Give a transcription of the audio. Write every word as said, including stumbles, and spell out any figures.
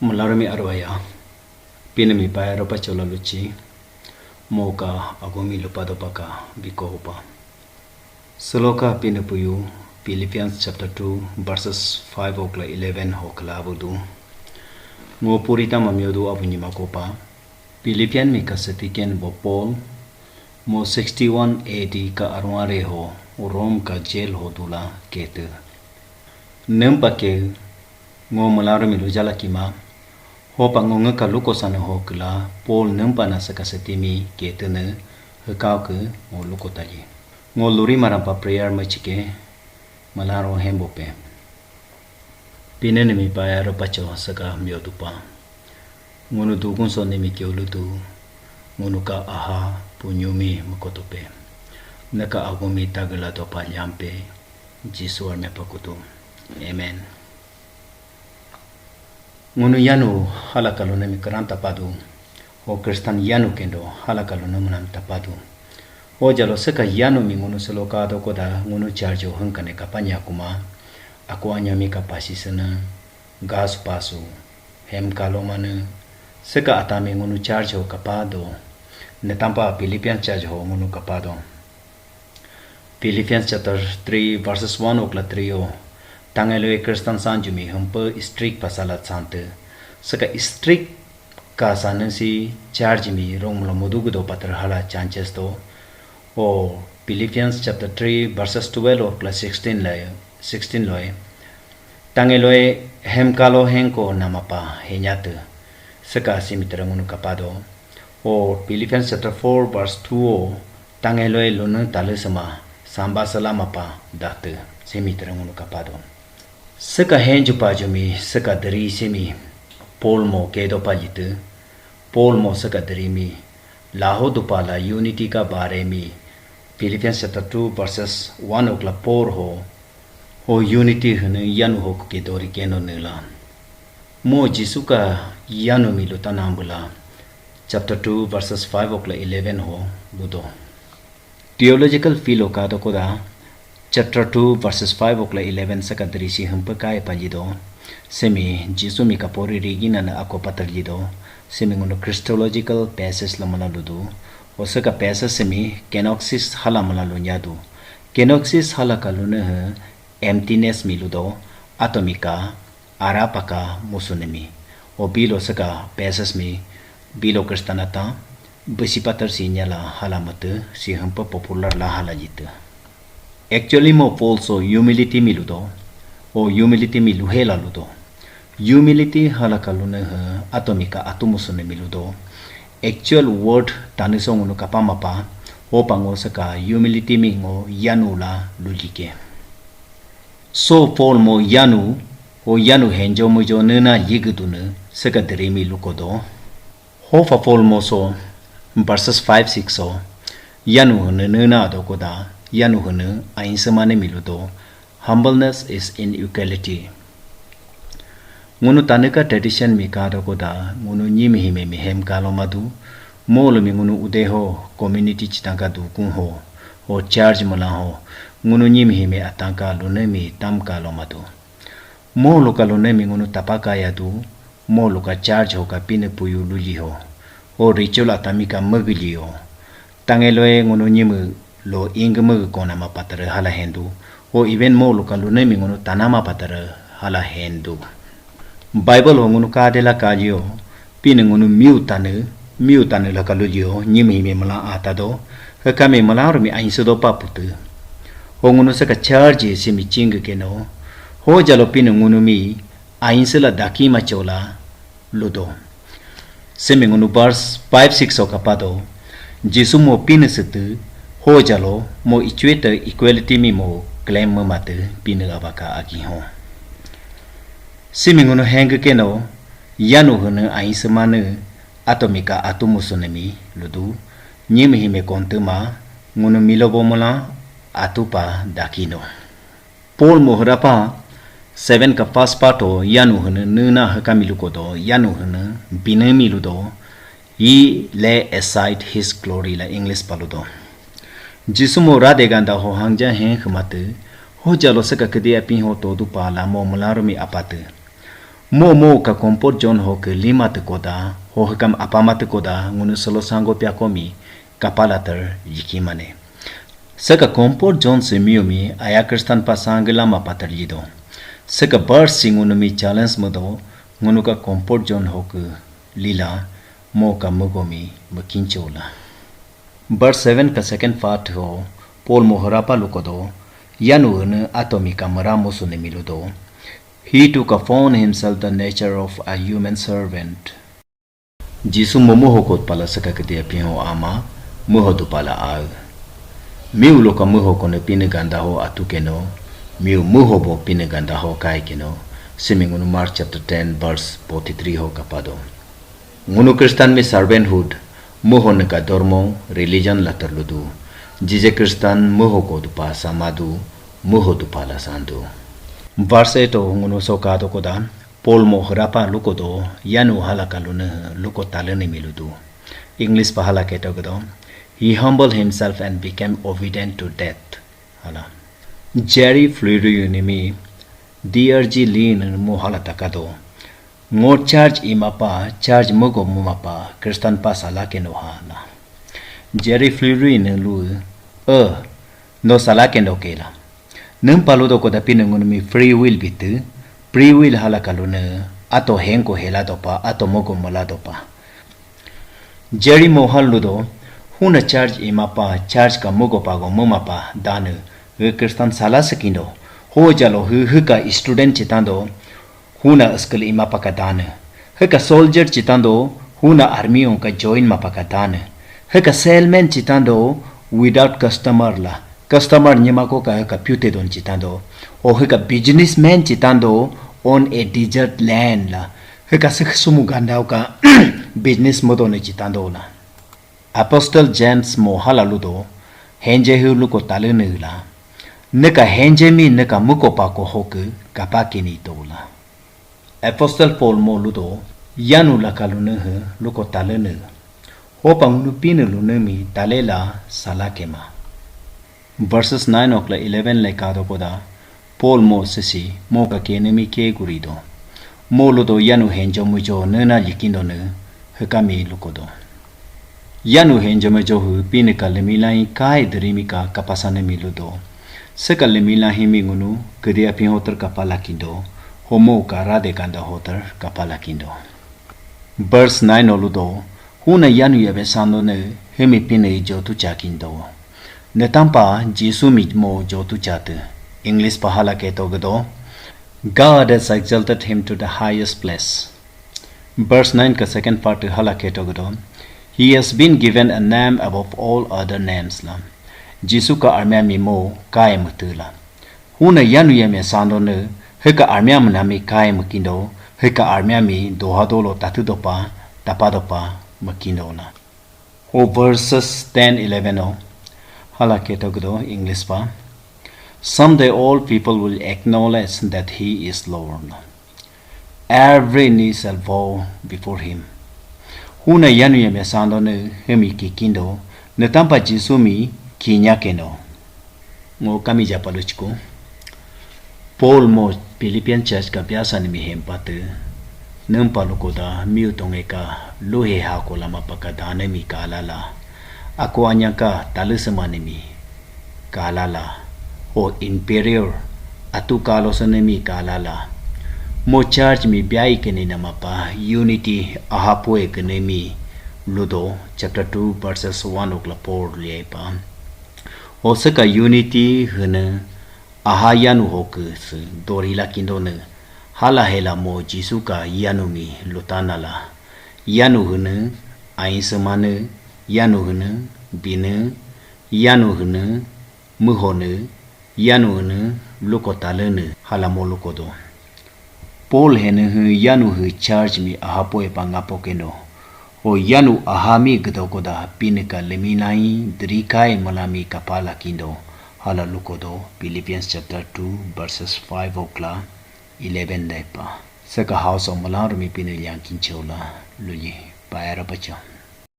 Miilanru mi arwaya. Pinii mi paya ropa chola luchi. Moka agomi lupa dopa ka biko hopa. Siilo ka Pinii puyu Philippians chapter two verses five okla eleven ho kala budu. Ngo purita mamiodu abu nyima kopa. Philippian mi ka setiken bo Paul mo sixty-one A D ka arware ho Rome ka jail ho dula kete. Nempa ke ngo miilanru mi lujala kima. Hopa ngo ngiika luko sana ho kala Paul nempa na saka setimi kete ne hekau ke ngo luko tali. Ngo luri marampa prayer machike miilanru hembo pe. Pinii nii mi paya ropa cho saka miodupa. Ngunu dukun so nii mi kiolutu. Ngunu ka aha punyumi makotope. Naka agumi tagela dopa yampe. Jisu arme pakutu. Amen. Ngunu yanu hala kalunii mi karanta padu. O Kristan yanu kendo hala kalunii munam tapadu. O jalo seka yanu mi ngunu seloka dokoda ngunu charge o hengkane kapanya kuma. Aku anyami kapasi sena. Gas pasu. Hem kalomane. Seka atami ngunu charge o kapado. Netampa Philippian charge ho ngunu kapado. Philippians chapter three verses one okla three o. Tangelo e Kristan sanjumi humpe strict pasala sante. Seka strict ka sanensi charge mi rong mlo modugu do pater hala chances do. O Philippians chapter three verses twelve okla sixteen la sixteen loe. Tangelo e hem kalo henko namapa henyate. Seka simi terengunu kapado. O Philippians chapter four verse two o. Tangelo e lunu talusama samba salama pa date simi terengunu kapado. Seka henju pajumi seka deri simi Paul mo kedo pajite. Paul mo seka deri mi laho dupala unity ka bare mi. Philippians chapter two verses one okla four ho. O unity hene yanu ho ke dori keno nila. Mo Jisu ka yanu mi luta nambula. Chapter two verses five okla eleven ho budo. Theological philo ka dokoda. Chapter two verses five okla eleven saka drisi humpa kai pajido. Semi Jisu mi kapori rigi nana ako patar jido. Semi ngunu Christological passage la mala ludu. O saka passage semi kenosis hala mala lunyadu. Kenosis hala kalune he emptiness mi ludo. Atomika arapaka musunemi. O bilo saka passage mi bilo kristanata besi patar si nyala hala mate si humpa popular la hala jite. Actually mo Paul so humility mi ludo. O humility mi luhela ludo. Humility hala kalune he atomika atumusune mi ludo. Actual word taniso ngunu kapamapa. O pango saka humility mi ngo yanu la lujike. So Paul mo yanu o yanu henjo mujo nena yigudune saka dere mi lukodo. Hofa Paul mo so verses five six o yanu hene nena dokoda yanu hene ainsamane mi ludo. Humbleness is inequality. Ngunu tanika tradition mi ka dokoda ngunu nyimi hime mi hem kalo madu. Molo mi ngunu ude ho community chitanga dukun ho. Ho charge mala ho. Ngunu nyimi hime atanka lune mi tam kalo madu. Molo ka lune mi ngunu tapaka yadu. Molo ka charge ho ka Pinii puyu luji ho. Ho ritual atamika magili ho. Tangeloe ngunu nyimi lo ingmag kona ma patara hala hendu. Ho even mo luka lune mi ngunu tanama patara hala hendu. Bible ho ngunu kadela kalio. Pinii ngunu miu tanu, miu tanu la kalulio, nyimi mi mala atado. Kakame mala rumi ainsudo paputu. Ho ngunu saka charge simi ching keno. Ho jalo Pinii ngunu mi ainsula daki machola ludo. Simi ngunu verse five six o kapado. Jisu mo Pinii setu ho jalo mo ichweta equality mi mo claim mo mate Pinii abaka agi ho. Simi ngunu heng keno yanu hunu ainsemane atomika atumusune mi ludu. Nyimi hime kontema ngunu milobo mola atupa dakino. Paul mo hurapa seven ka first part o yanu hunu nuna haka milukodo yanu hunu bine miludo. He lay aside his glory la English paludo. Jisu mo rade ganda ho hangja hen khmatu. Ho jalo saka kedi api ho todu pala mo mularu mi apatu. Mo mo ka comfort zone ho ke lima te koda, ho hekam apama te koda, ngunu selo sanggo pia komi, kapala ter yikimane. Seka comfort zone se miumi, aya Kristan pa sangge lama pater yido. Seka bar si ngunu mi challenge medo, ngunu ka comfort zone ho ke lila, mo ka mugo mi mekincho la. Verse seven ka second part ho, Paul mo harapa lukodo, yanu ene atomi ka mara musu ne miludo. He took upon himself the nature of a human servant. Jisu mo muho kot pala seka ketia piho ama, muho du pala au. Miu loka muho kone pine ganda ho atu keno, miu muho bo pine ganda ho kai keno. Simi ngunu Mark chapter ten verse forty-three ho kapado. Ngunu Kristan mi servanthood, muho neka dormo, religion la terludu. Jije Kristan muho ko dupa samadu, muho dupa la sandu. Verse eight ho ngunu so kado koda, Paul mo harapa lukodo, yanu hala kalune, luko talene miludu. English pa hala keto kodo, he humbled himself and became obedient to death. Hala. Jerry Fleury ni mi, D R G Lin mo hala takado. Ngo charge imapa, charge mugo mumapa, Kristan pa sala keno ha na. Jerry Fleury ne lu, eh, no sala keno kela. Nung palu do koda pine ngunu mi free will bitu, free will hala kalune, ato henko hela dopa, ato mugo mula dopa. Jerry mo hal ludo, huna charge imapa, charge ka mugo pago mumapa, danu, e Kristan sala sekindo. Ho jalo hu, hu ka student chitando, huna skill imapa ka danu. Hu ka soldier chitando, huna army on ka join mapa ka danu. Hu ka salesman chitando, without customer la. Customer nyima ko ka hu ka pute don chitando. O hu ka businessman chitando, on a desert land la. Hu ka sik sumu gandau ka business modo ne chitando la. Apostle James mo hala ludo, henje hu luko talene la. Neka henje mi neka muko pa ko hoke kapakini to la. Apostle Paul mo ludo, yanu la kalune hu luko talene. Hopa ngunu pine lune mi tale la sala kema. Verses nine okla eleven le kado koda, Paul mo sisi, mo ka kene mi ke gurido. Mo ludo yanu henjo mujo nena likindo ne, hekami lukodo. Yanu henjo mujo hu pine ka lemi lai kai derimi ka kapasane mi ludo. Seka lemi lahi mi ngunu, kede api hoter kapala kindo, homo ka rade kanda hoter kapala kindo. Verse nine oludo, huna yanu yabe sando ne, hemi pine jotu chakindo. Ne tampa, Jisu mi mo jotu chate. English pa hala keto gedo, God has exalted him to the highest place. Verse nine ka second part hala keto gedo, he has been given a name above all other names la. Jisu ka armya mi mo kai mutu la. Huna yanu yame sando ne, heka armya mnami kai mukindo, heka armya mi doha dolo tatu dopa, tapa dopa mukindo la. O verses ten eleven o, hala keto gedo English pa. Someday all people will acknowledge that he is Lord. Every knee shall bow before him. Huna yanu yame sando ne, hemi kikindo, ne tampa Jisu mi kinya keno. Ngo kami japa luchiko. Paul mo Philippian church ka biasa ni mi hempate. Nempa lukoda miu tonge ka luhe hako lama paka dane mi kalala. Ako anya ka tale semane mi kalala. O inferior atu kalo sene mi kalala. Mo church mi biai kene nama pa unity ahapoe kene mi ludo chapter two verses one okla four liai pa. O seka unity hene aha yanu hoke se dori la kindo ne hala hela mo Jisu ka yanu mi lutana la. Yanu hene ain semane, yanu hene bine, yanu hene muhone, yanu hene luko talene hala mo luko do. Paul hene hu yanu hu church mi ahapoe pa ngapo keno. O yanu ahami gedo koda pine ka leminai drikai malami kapala kindo. Hala luko do Philippians chapter two verses five okla eleven daipa. Seka house o malarumi pine liang kinchola luli paera pacha.